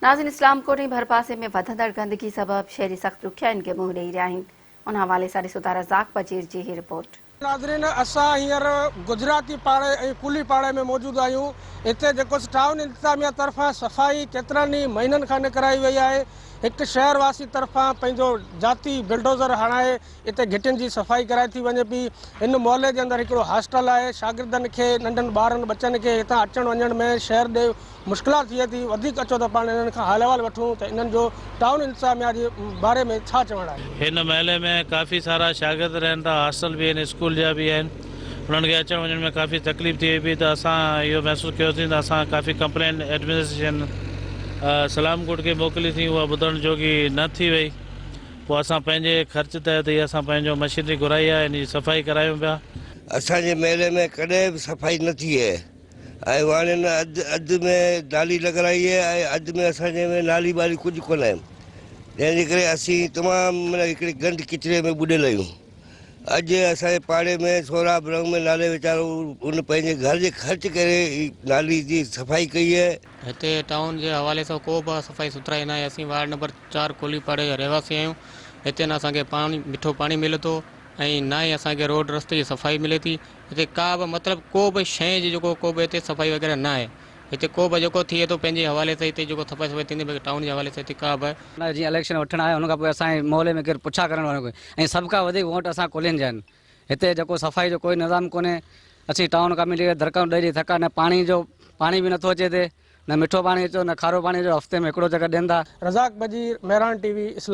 ناظرين اسلام ڪوٽ ۽ ڀرپاسي ۾ وڌندڙ گندگي سبب شهري سخت ڏکيائين کي منهن ڏئي رهيا آهن ان حوالي سان ڏسو ٿا رزاق بجير جي هي رپورٽ. ناظرين اسان هينئر گجراتي پاڙي ۽ ڪولهي پاڙي ۾ موجود آهيون هتي جيڪو ٽائون انتظاميا طرفان صفائي ڪيترن ئي مهينن کان نه ڪرائي وئي آهي هڪ شهر واسي طرفان پنهنجو ذاتي بلڊوزر هڻائي اتي گهٽين جي صفائي ڪرائي ٿي وڃي پئي. هن محلي جي اندر هڪڙو هاسٽل آهي، شاگردن کي ننڍن ٻارن ٻچن کي هتان اچڻ وڃڻ ۾ شهر ڏي مشڪلات ٿئي ٿي، وڌيڪ اچو ته پاڻ انهن کان حال احوال وٺون ته انهن جو ٽائون انتظاميا جي باري ۾ ڇا چوڻ آهي. هن محلي ۾ ڪافي سارا شاگرد رهن ٿا، هاسٽل به آهن، اسڪول جا به آهن، انهن کي اچڻ وڃڻ ۾ ڪافي تڪليف ٿئي پئي ته اسان اهو محسوس ڪيوسين ته اسان ڪافي ڪمپلين ايڊمنسٽريشن سلام ڪوٽ کي موڪلي سين اها ٻڌڻ جوڳي نه ٿي وئي. پوء اسان پنهنجي خرچ تحت هي اسان پنهنجو مشينري گهرائي آهي ان جي صفائي ڪرايون پيا. اسان جي محلي ۾ ڪڏهن به صفائي نه ٿي آهي ۽ واڻين اڌ اڌ ۾ نالي لڳرائي آهي ۽ اڌ ۾ اسان جي ۾ نالي ٻالي ڪجهه ڪونه آهي جنهن جي ڪري اسين تمام معنيٰ هڪڙي گند ڪچري ۾ ٻڏل آهيون اڄ اسان جي پاڙي ۾ سهراب رنگ ۾ نالي ويچارو ان پنهنجي گهر جي خرچ ڪري هي نالي جي صفائي ڪئي آهي. هتي ٽائون جي حوالي سان ڪو به صفائي سٿرائي ناهي اسين وارڊ نمبر چار ڪولهي پاڙي جا رهواسي آهيون هتي نه اسان کي پاڻي مٺو پاڻي ملي ٿو ۽ نه ئي اسان کي روڊ رستي جي صفائي ملي ٿي هتي ڪا به مطلب ڪو به شيء جي جيڪو ڪو به هتي صفائي وغيره نه آهي هتي ڪو به جيڪو ٿئي ٿو پنهنجي حوالي سان هتي جيڪو صفائي صفائي ٿيندي باقي ٽائون جي حوالي سان هتي ڪا به جيئن اليڪشن وٺڻ آيا ان کان پوء اسان جي محلي ۾ ڪير پڇا ڪرڻ وارو ڪونهي ۽ سڀ کان وڌيڪ ووٽ اسان ڪولهين جا آهن هتي جيڪو صفائي جو ڪوئي نظام ڪونهي اسين ٽائون ڪميٽي کي درخواستون ڏئي ڏئي ٿڪا نه پاڻي جو پاڻي به نٿو اچي هتي نه مٺو پاڻي اچو نه کارو پاڻي اچو هفتي ۾ هڪڙو چڪر ڏين ٿا. رزاق بجير، مهراڻ ٽي وي، اسلام.